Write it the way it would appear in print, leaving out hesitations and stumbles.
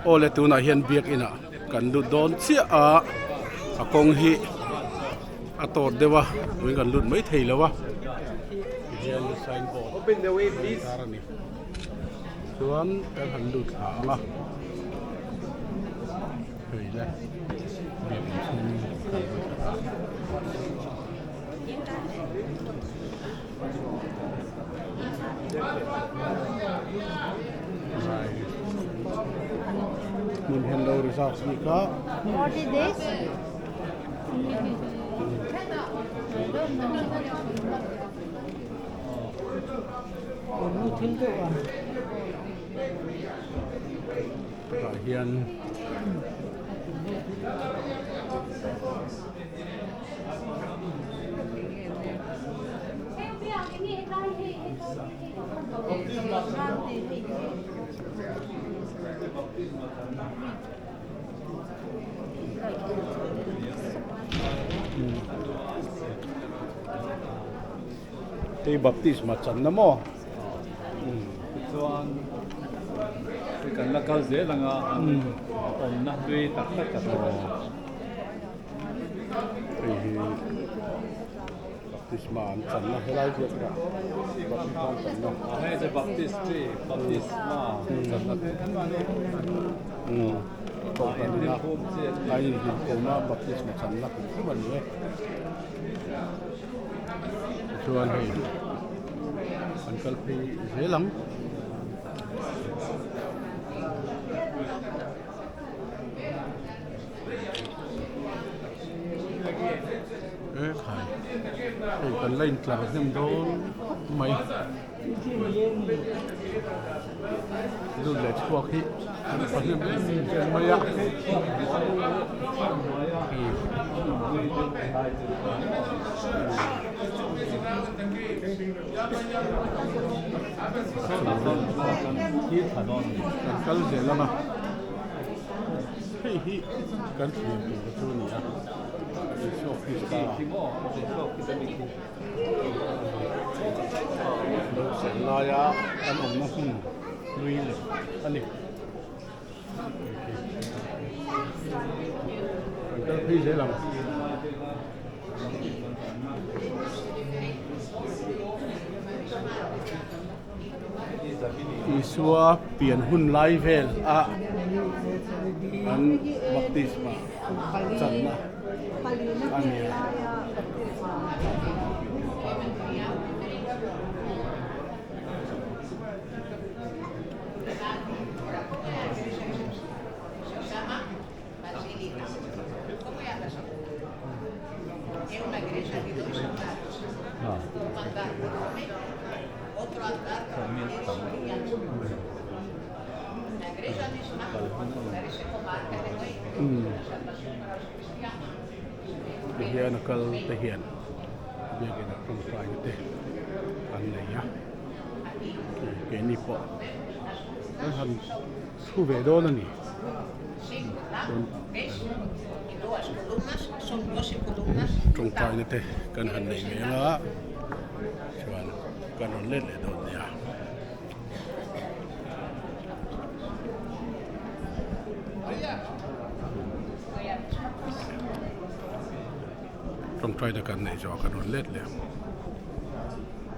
Aw le tunah hian biakin ah kan lut dawn chiah a, a kawng hi a tawt deuh a tuin kan lut mai thei lo a tihian sign board tar a ni chuan kan han lut thla ang a hei le biakin chhung kan lut thla ta. Hmun hian lo reserve bik a. What is this? Tah hian Hei baptisma channa maw? Tichuan kan la kal zel anga awmna hlui tak tak ka hmu. Hei hi baptisma an channa helai ziak erawh baptisma an channa. A hei chu baptist tree baptisma channa umm kohhran ina a inhlimkhawmna baptisma channa hrim hrim a ni e. Tichuan hei an kal phei zel ang. E khai hei kan la intlar hnem dawn khawp mai lut leh chhuak hi an pa hnem em em mai a kan kal zel ang a. Hei hi kan thlir tur chu a ni a, Isua Krista lo serh laia an awmna hmun hlui leh a ni. Kan kal phei zel ang. Isua pian hun lai vel a an baptisma channa a ni a. Tihian a kal te hian biakin a tawngtaina te an nei a keini pawh kan han thu ve dawn a ni. Tawngtaina te kan han nei ve ang a chuan kan rawn let leh dawn nia. Tawngtaina kan neih zawh ah kan rawn let leh ang.